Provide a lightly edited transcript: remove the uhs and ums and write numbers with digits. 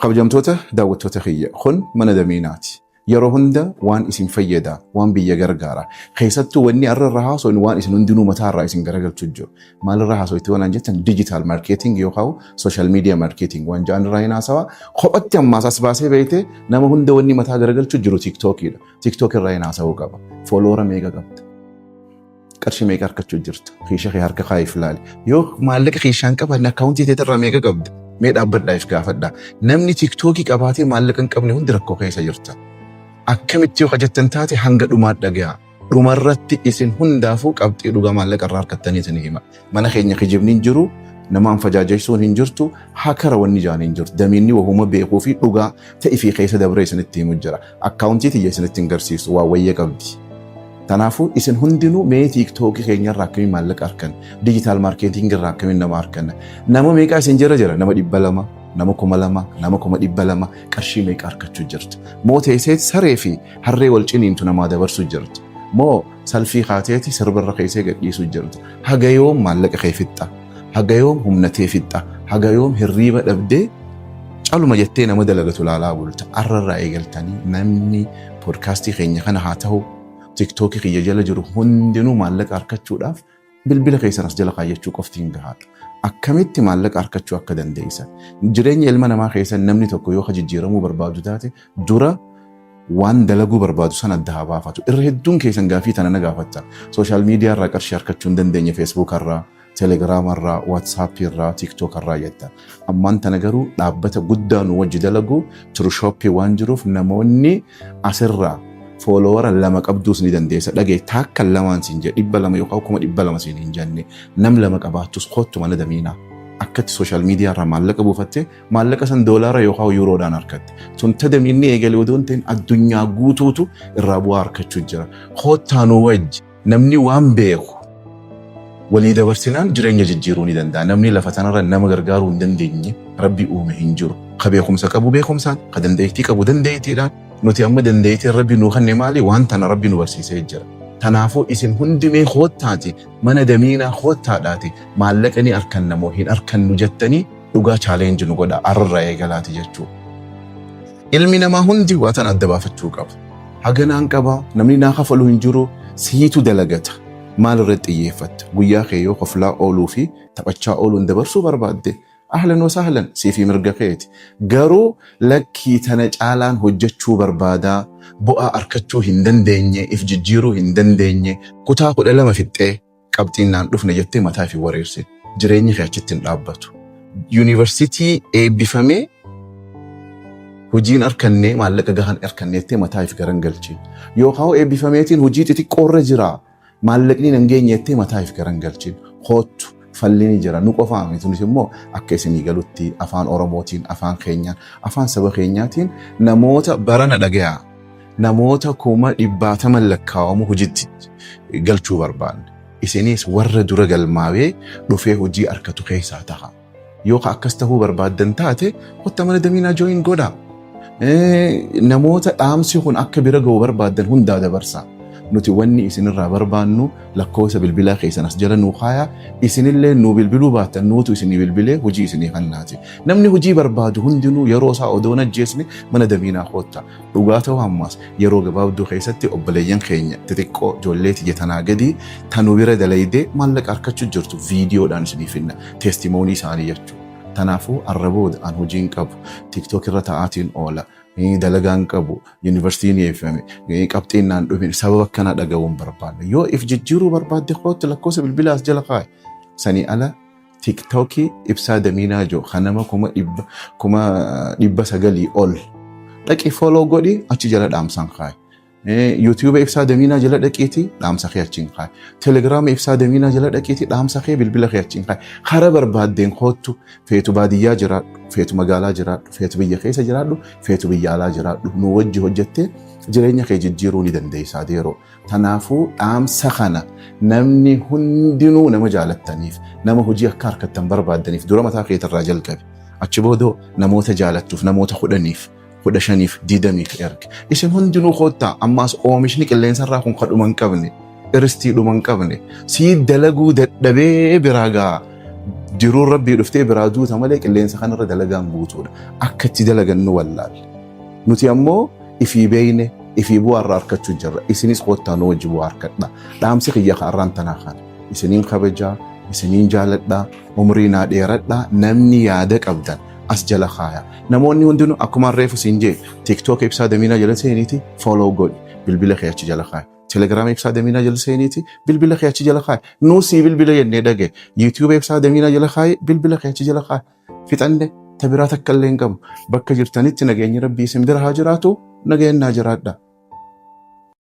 Kabajamtoota daawwattoota kiyya, kun mana Damiinaati. Yeroo hunda waan isin fayyada, waan biyya gargaara. Keessattuu wanni har'a irra haasofnu waan isin hundinuu mataa irraa isin garagalchu jiru. Maalirraa haasofti waan jettan, digital marketing yookaan social media marketing waan ja'an irraa hin haasawaa. Kophatti ammaas as baasee beekte, nama hunda wanni mataa garagalchu jiru TikTokiidha. TikTok irraa hin haasawuu qaba. Follower meeqa qabda? Qarshii meeqa harkachuu jirta? Kiisha kee harka kaa'iif ilaali. Yoo maallaqa kiishaan qabanne, akkaawuntii teetirraa meeqa qabda? Mee dhaabbadhaa, if gaafadhaa. Namni TikTokii qabaatee maallaqa hin qabne hundi rakkoo keessa jirta. Akkamitti yoo jettan taate, hanga dhumaa dhaga'a. Dhumarratti isin hundaafuu qabxii dhugaa maallaqa irraa harkattanii isin hima. Mana keenya kijibni hin jiru, namaan fajaajessuun hin jirtu, hakara wanni jaan hin jirtu. Damiinni wahuma beekuu fi dhugaa ta'ii fi keessa dabree isinitti himu jira. Akkaawuntii tiyya isinitti hin garsiisu, waa wayya qabdi. Kanaafuu isin hundinuu mee TikTokii keenyarraa akkamiin maallaqa harkan, digital marketingii irraa akkamiin nama harkanna? Nama meeqaa isin jira jira? Nama 200, nama 2000, nama 200,000, qarshii meeqa harkachuu jirtu? Moo teessee saree fi harree wal ciniintu namaa dabarsuu jirtu? Moo selfie kaateeti sirbarra keessee gadhiisuu jirtu? Haga yoom maallaqa kee fixxa? Haga yoom humna tee fixxa? Haga yoom hirriiba dhabdee caluma jettee nama dalagatu laalaa bulta? Arrarraa eegaltanii namni podcastii keenya kana haa ta'u, TikTokii kiyya jala jiru hundinuu maallaqa harkachuudhaaf bilbila keessan as jala kaayyachuu qofti hin gahaadha. Akkamitti maallaqa harkachuu akka dandeessan. Jireenya ilma namaa keessa namni tokko yoo jijjiiramuu barbaadu taate, dura waan dalaguu barbaadu sana adda haa baafatu. Irra hedduun keessan gaafii tana na gaafatta. Social media irraa qarshii harkachuu hin dandeenye, Facebook irraa, Telegram irraa, WhatsApp irraa, TikTok irraa jetta. Ammaan tana garuu dhaabbata guddaa nu wajji dalagu Turshooppii waan jiruuf, namoonni asirraa follower lama qabduus ni dandeessa. Dhagee, taakka lamaan siin jedhe, 200 yookaan 200,000 siin hin jenne, nam lama qabaattus kottu mana Damiinaa. Akkatti social media irraa maallaqa buufattee maallaqa san doolaara yookaan yuuroodhaan harkatte. Sun tadamiinni eegalee odoo hin ta'in, addunyaa guutuutu irraa bu'aa harkachuu jira. Kottaa nu wajji namni waan beeku walii dabarsinaan jireenya jijjiiruu ni danda'a. Namni lafa tanarra nama gargaaruu hin dandeenye Rabbi uume hin jiru. Ka beekumsa qabu beekumsaan, ka dandeettii qabu dandeettiidhaan. Nuti amma dandeettiin Rabbi nuu kenne maali? Waan tana Rabbi nu barsiisee jira. Kanaafuu isin hundi mee koottaati mana Damiinaa koottaadhaati, maallaqa ni arkanna moo hin arkannu jettanii dhugaa challenge nu godha, arrarraa eegalaati jechuudha. Ilmi namaa hundi waa tana adda baafachuu qaba. Haganaan qaba, namni naa kafalu hin jiru, siitu dalagata. Maal irratti xiyyeeffatta? Guyyaa kee yoo koflaa ooluu fi taphachaa ooluun dabarsuu barbaadde, ahlan wa sahlan, siifii mirga keeti. Garuu lakkii, tana caalaan hojjechuu barbaadaa, bu'aa arkachuu hin dandeenye, if jijjiiruu hin dandeenye, kutaa 12 fixxee qabxiin naan dhufne jettee mataa fi wareersin. Jireenyi kee achitti hin dhaabbatu. Yuunivarsiitii eebbifamee hojiin arkannee, maallaqa gahan arkanneettee mataa if garan galchin. Yookaan eebbifameetiin hojii xixiqqoorra jira, maallaqni nan geenyeettee mataa if garan galchin. Koottu, falli ni jira. Nu qofaa miti, nuti immoo akka isinii galutti afaan Oromootiin, afaan keenyaan, afaan saba keenyaatiin namoota barana dhagayaa. Namoota kuma dhibbaataman lakkaawamu hojiitti galchuu barbaanne. Isinis warra dura galmaawee dhufee hojii argatu keessaa taha. Yoo akkas tahuu barbaaddan taate, kotta mana Damiinaa join godhaa. Namoota dhaamsi kun akka bira ga'u barbaaddan hundaa dabarsaa. Nuti wanni isinirraa barbaannu lakkoofsa bilbilaa keessan as jala nuu kaayaa. Isinillee nuu bilbiluu baattan, nuutu isinii bilbilee hojii isinii kannaati. Namni hojii barbaadu hundinuu yeroo isaa odoo hin ajjeesne mana Damiinaa kootta. Dhugaa ta'uu ammas yeroo gabaabduu keessatti obboleeyyan keenya xixiqqoo, ijoollee tiyya tanaa gadi tanu bira dalaydee maallaqa harkachuu jirtu viidiyoodhaan isinii finna, testimony isaanii jechuudha. Kanaafuu arra booda an hojiin qabu, TikTok irra taa'aatiin oola, dalagaan qabu, yuunivarsiitiin eebbifame, qabxiin naan dhufin, sababa akkanaa dhaga'uu hin barbaanne. Yoo if jijjiiruu barbaadde, kootti, lakkoofsa bilbilaa as jala kaa'i. Sanii ala TikTokii Ibsaa Damiinaa jiru kan nama 900,000 ol dhaqi follow godhi, achi jala dhaamsaan kaa'i. YouTube Ibsaa Damiinaa jala dhaqiiti dhaamsa kee achiin kaa'i. Telegram Ibsaa Damiinaa jala dhaqiiti dhaamsa kee, bilbila kee achiin kaa'i. Kara barbaaddeen koottu, feetu baadiyyaa jiraadhu, feetu magaalaa jiraadhu, feetu biyya keessa jiraadhu, feetu biyya alaa jiraadhu. Nu wajji hojjettee jireenya kee jijjiiruu ni dandeessaa deeroo. Kanaafuu dhaamsa kana namni hundinuu nama jaalattaniif, nama hojii akka harkattan barbaaddaniif, dura mataa keetirraa jalqabi. Achi booda namoota jaalattuuf, namoota 10f, 15f, 20f erge. Isin hundinuu koottaa, ammaas oomishni qilleensarraa kun kadhuma hin qabne, iristii dhuma hin qabne, sii dalaguu dadhabee biraa gaa. Jiruun Rabbii dhuftee biraa duuta malee qilleensa kanarra dalagaan guutuudha. Akka itti dalagan nu wallaalle. Nuti ammoo ifii beeyne ifii bu'aa irraa arkachuu jirra. Isinis koottaa nu wajji bu'aa arkadha. Dhaamsi kiyya ka arraan tanaa kana. Isiniin kabajaa, isiniin jaaladha, umrii naa dheeradha, namni yaada qabdan as jala kaaya. Namoonni hundinuu akkuma reefu siin jee TikTok Ibsaa Damiinaa jala seeniiti follow godhi. Bilbila kee achi jala kaaya. Telegram Ibsaa Damiinaa jala seeniiti bilbila kee achi jala kaaya. Nuu sii bilbila jennee dhage. YouTube Ibsaa Damiinaa jala kaayi, bilbila kee achi jala kaaya. Fixanne, ta biraa takka illee hin qabnu. Bakka jirtanitti nageenyi Rabbii isin bira haa jiraatu, nageenyaa jiraadha.